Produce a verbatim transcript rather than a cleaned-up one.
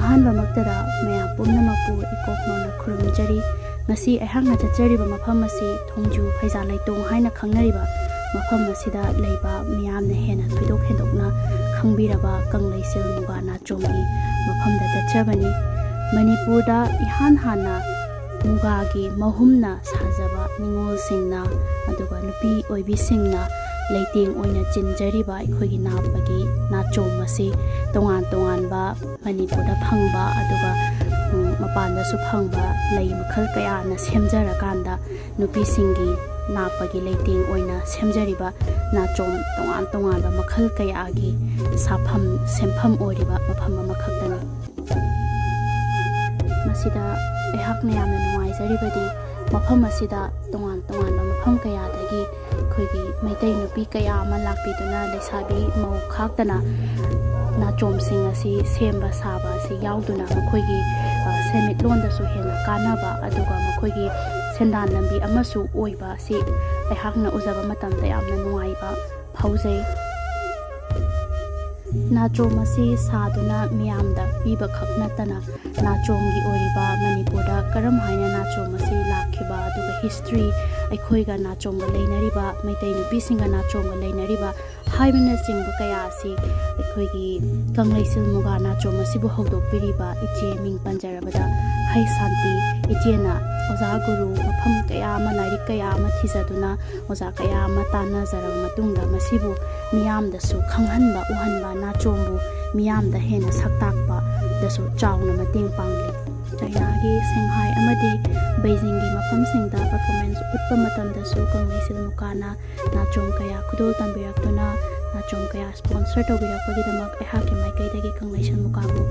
ꯑꯍꯥꯟꯕꯃꯛꯇꯗ ꯃꯌꯥꯝ ꯄꯨꯝꯅꯃꯛꯄꯨ ꯏꯀꯣꯛ ꯅꯧꯅ ꯈꯨꯔꯨꯝꯖꯔꯤ꯫ ꯉꯁꯤ ꯑꯩꯍꯥꯛꯅ ꯆꯠꯆꯔꯤꯕ ꯃꯐꯝ ꯑꯁꯤ ꯊꯣꯡꯖꯨ ꯐꯩꯖꯥ ꯂꯩꯇꯣꯡ ꯍꯥꯏꯅ ꯈꯪꯅꯔꯤꯕ ꯃꯐꯝ ꯑꯁꯤꯗ ꯂꯩꯕ ꯃꯤꯌꯥꯝꯅ ꯍꯦꯟꯅ ꯊꯣꯏꯗꯣꯛ ꯍꯦꯟꯗꯣꯛꯅ ꯈꯪꯕꯤꯔꯕ ꯀꯪꯂꯩꯁꯤꯜ ꯃꯨꯒꯥ ꯅꯥꯆꯣꯝꯒꯤ ꯃꯐꯝꯗ ꯆꯠꯆꯕꯅꯤ꯫ ꯃꯅꯤꯄꯨꯔꯗ ꯏꯍꯥꯟ ꯍꯥꯟꯅ ꯃꯨꯒꯥꯒꯤ ꯃꯍꯨꯝꯅ ꯁꯥꯖꯕ ꯅꯤꯉꯣꯜꯁꯤꯡꯅ ꯑꯗꯨꯒ ꯅꯨꯄꯤ ꯑꯣꯏꯕꯤꯁꯤꯡꯅ ꯂꯩꯇꯦꯡ ꯑꯣꯏꯅ ꯆꯤꯟꯖꯔꯤꯕ ꯑꯩꯈꯣꯏꯒꯤ ꯅꯥꯠꯄꯒꯤ ꯅꯥꯆꯣꯝ ꯑꯁꯤ ꯇꯣꯉꯥꯟ ꯇꯣꯉꯥꯟꯕ ꯃꯅꯤꯄꯨꯔꯗ ꯐꯪꯕ ꯑꯗꯨꯒ, ꯎꯝ, ꯃꯄꯥꯟꯗꯁꯨ ꯐꯪꯕ ꯂꯩ ꯃꯈꯜ ꯀꯌꯥꯅ ꯁꯦꯝꯖꯔꯀꯥꯟꯗ ꯅꯨꯄꯤꯁꯤꯡꯒꯤ ꯅꯥꯠꯄꯒꯤ ꯂꯩꯇꯦꯡ ꯑꯣꯏꯅ ꯁꯦꯝꯖꯔꯤꯕ ꯅꯥꯆꯣꯝ ꯇꯣꯉꯥꯟ ꯇꯣꯉꯥꯟꯕ ꯃꯈꯜ ꯀꯌꯥꯒꯤ ꯁꯥꯐꯝ ꯁꯦꯝꯐꯝ ꯑꯣꯏꯔꯤꯕ ꯃꯐꯝ ꯑꯃꯈꯛꯇꯅꯤ꯫ ꯃꯁꯤꯗ ꯑꯩꯍꯥꯛꯅ ꯌꯥꯝꯅ ꯅꯨꯡꯉꯥꯏꯖꯔꯤꯕꯗꯤ ꯃꯐꯝ ꯑꯁꯤꯗ ꯇꯣꯉꯥꯟ ꯇꯣꯉꯥꯟꯕ ꯃꯐꯝ ꯀꯌꯥꯗꯒꯤ ꯑꯩꯈꯣꯏꯒꯤ ꯃꯩꯇꯩ ꯅꯨꯄꯤ ꯀꯌꯥ ꯑꯃ ꯂꯥꯛꯄꯤꯗꯨꯅ ꯂꯩꯁꯥꯕꯤ ꯃꯧ ꯈꯥꯛꯇꯅ ꯅꯥꯆꯣꯝꯁꯤꯡ ꯑꯁꯤ ꯁꯦꯝꯕ ꯁꯥꯕ ꯑꯁꯤ ꯌꯥꯎꯗꯨꯅ ꯃꯈꯣꯏꯒꯤ, ꯑ, ꯁꯦꯟꯃꯤꯠꯂꯣꯟꯗꯁꯨ ꯍꯦꯟꯅ ꯀꯥꯟꯅꯕ ꯑꯗꯨꯒ ꯃꯈꯣꯏꯒꯤ ꯁꯦꯟꯗꯥꯟ ꯂꯝꯕꯤ ꯑꯃꯁꯨ ꯑꯣꯏꯕ ꯑꯁꯤ ꯑꯩꯍꯥꯛꯅ ꯎꯖꯕ ꯃꯇꯝꯗ ꯌꯥꯝꯅ ꯅꯨꯡꯉꯥꯏꯕ ꯐꯥꯎꯖꯩ꯫ ꯅꯥꯆꯣꯝ ꯑꯁꯤ ꯁꯥꯗꯨꯅ ꯃꯤꯌꯥꯝꯗ ꯄꯤꯕꯈꯛ ꯅꯠꯇꯅ ꯅꯥꯆꯣꯝꯒꯤ ꯑꯣꯏꯔꯤꯕ ꯃꯅꯤꯄꯨꯔꯗ ꯀꯔꯝ ꯍꯥꯏꯅ ꯅꯥꯆꯣꯝ ꯑꯁꯤ ꯂꯥꯛꯈꯤꯕ ꯑꯗꯨꯒ history, ꯑꯩꯈꯣꯏꯒ ꯅꯥꯆꯣꯝꯒ ꯂꯩꯅꯔꯤꯕ, ꯃꯩꯇꯩ ꯅꯨꯄꯤꯁꯤꯡꯒ ꯅꯥꯆꯣꯝꯒ ꯂꯩꯅꯔꯤꯕ ꯍꯥꯏꯕꯅꯆꯤꯡꯕ ꯀꯌꯥ ꯑꯁꯤ ꯑꯩꯈꯣꯏꯒꯤ ꯀꯪꯂꯩꯁꯤꯜ ꯃꯨꯒꯥ ꯅꯥꯆꯣꯝ ꯑꯁꯤꯕꯨ ꯍꯧꯗꯣꯛꯄꯤꯔꯤꯕ ꯏꯆꯦ ꯃꯤꯡ ꯄꯟꯖꯔꯕꯗ ꯍꯩ ꯁꯥꯟꯇꯤ ꯏꯆꯦꯅ ꯑꯣꯖꯥ ꯒꯨꯔꯨ ꯃꯐꯝ ꯀꯌꯥ ꯑꯃ, ꯂꯥꯏꯔꯤꯛ ꯀꯌꯥ ꯑꯃ ꯊꯤꯖꯗꯨꯅ ꯑꯣꯖꯥ ꯀꯌꯥ ꯑꯃ ꯇꯥꯟꯅꯖꯔꯕ ꯃꯇꯨꯡꯗ ꯃꯁꯤꯕꯨ ꯃꯤꯌꯥꯝꯗꯁꯨ ꯈꯪꯍꯟꯕ ꯎꯍꯟꯕ, ꯅꯥꯆꯣꯝꯕꯨ ꯃꯤꯌꯥꯝꯗ ꯍꯦꯟꯅ ꯁꯛ ꯇꯥꯛꯄꯗꯁꯨ ꯆꯥꯎꯅ ꯃꯇꯦꯡ ꯄꯥꯡꯂꯤ꯫ ꯆꯥꯏꯅꯥꯒꯤ ꯁꯦꯡꯍꯥꯏ ꯑꯃꯗꯤ ꯕꯩꯖꯤꯡꯒꯤ ꯃꯐꯝꯁꯤꯡꯗ performance ꯎꯠꯄ ꯃꯇꯝꯗꯁꯨ ꯀꯪꯂꯩꯁꯤꯜ ꯃꯨꯒꯥꯅ ꯅꯥꯆꯣꯝ ꯀꯌꯥ ꯈꯨꯗꯣꯜ ꯇꯝꯕꯤꯔꯛꯇꯨꯅ ꯅꯥꯆꯣꯝ ꯀꯌꯥ sponsor ꯇꯧꯕꯤꯔꯛꯄꯒꯤꯗꯃꯛ ꯑꯩꯍꯥꯛꯀꯤ ꯃꯥꯏꯀꯩꯗꯒꯤ ꯀꯪꯂꯩꯁꯤꯜ ꯃꯨꯒꯥꯕꯨ